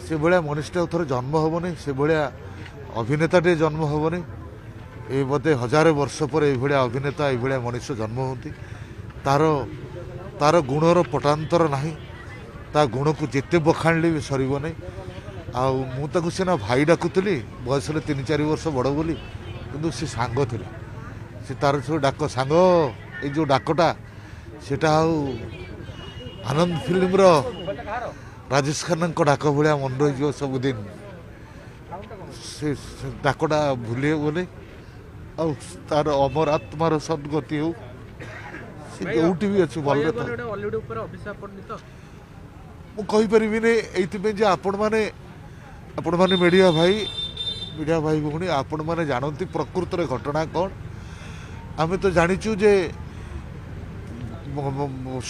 ସେଭଳିଆ ମଣିଷଟା ଆଉ ଥରେ ଜନ୍ମ ହେବନି, ସେଭଳିଆ ଅଭିନେତାଟିଏ ଜନ୍ମ ହେବନି। ଏ ବୋଧେ 1000 ବର୍ଷ ପରେ ଏଇଭଳିଆ ଅଭିନେତା, ଏଇଭଳିଆ ମଣିଷ ଜନ୍ମ ହୁଅନ୍ତି। ତାର ଗୁଣର ପଟାନ୍ତର ନାହିଁ, ତା ଗୁଣକୁ ଯେତେ ବଖାଣିଲେ ବି ସରିବ ନାହିଁ। ଆଉ ମୁଁ ତାକୁ ସିନା ଭାଇ ଡାକୁଥିଲି, ବୟସରେ 3-4 ବର୍ଷ ବଡ଼ ବୋଲି, କିନ୍ତୁ ସେ ସାଙ୍ଗ ଥିଲା। ସେ ତାର ସବୁ ଡାକ ସାଙ୍ଗ, ଏଇ ଯେଉଁ ଡାକଟା ସେଟା ଆଉ ଆନନ୍ଦ ଫିଲ୍ମର ରାଜେଶ ଖାନ୍ନାଙ୍କ ଡାକ ଭଳିଆ ମନେ ରହିଯିବ ସବୁଦିନ। ସେ ଡାକଟା ଭୁଲି ହେବନି। ଆଉ ତାର ଅମର ଆତ୍ମାର ସଦ୍ଗତି ହେଉ, ସେ ଯୋଉଠି ବି ଅଛି ଭଲରେ ଥାଉ। ମୁଁ କହିପାରିବିନି ଏଇଥିପାଇଁ ଯେ ଆପଣମାନେ ମିଡ଼ିଆ ଭାଇ, ମିଡ଼ିଆ ଭାଇ ଭଉଣୀ, ଆପଣମାନେ ଜାଣନ୍ତି ପ୍ରକୃତରେ ଘଟଣା କ'ଣ। ଆମେ ତ ଜାଣିଛୁ ଯେ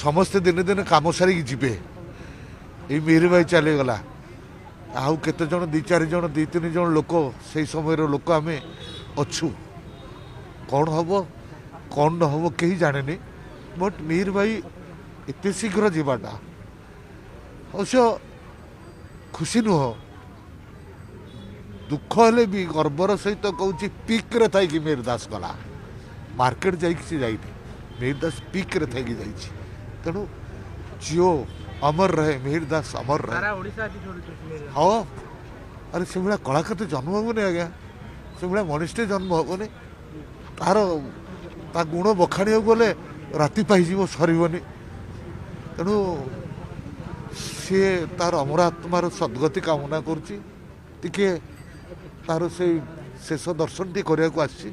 ସମସ୍ତେ ଦିନେ ଦିନେ କାମ ସାରିକି ଯିବେ। ଏଇ ମିହିର ଭାଇ ଚାଲିଗଲା, ଆଉ କେତେ ଜଣ, 2-4 ଜଣ, 2-3 ଜଣ ଲୋକ, ସେଇ ସମୟର ଲୋକ ଆମେ ଅଛୁ। କ'ଣ ହେବ କ'ଣ ନ ହେବ କେହି ଜାଣେନି। ବଟ୍ ମିହିର ଭାଇ ଏତେ ଶୀଘ୍ର ଯିବାଟା ଅବଶ୍ୟ ଖୁସି ନୁହଁ, ଦୁଃଖ ହେଲେ ବି ଗର୍ବର ସହିତ କହୁଛି, ପିକ୍ରେ ଥାଇକି ମିହିର ଦାସ ଗଲା। ମାର୍କେଟ ଯାଇକି ସେ ଯାଇନି, ମିହିର ଦାସ ପିକ୍ରେ ଥାଇକି ଯାଇଛି। ତେଣୁ ଜିଓ ଅମର ରହେ, ମିହିର ଦାସ ଅମର ରହେ। ହଁ, ଆରେ ସେଭଳିଆ କଳାକାର ତ ଜନ୍ମ ହେବନି ଆଜ୍ଞା, ସେଭଳିଆ ମଣିଷଟେ ଜନ୍ମ ହେବନି। ତାର ତା ଗୁଣ ବଖାଣିବାକୁ ଗଲେ ରାତି ପାଇଯିବ, ସରିବନି। ତେଣୁ ସିଏ ତାର ଅମର ଆତ୍ମାର ସଦ୍ଗତି କାମନା କରୁଛି। ଟିକେ ତାର ସେଇ ଶେଷ ଦର୍ଶନ ଟିକେ କରିବାକୁ ଆସିଛି।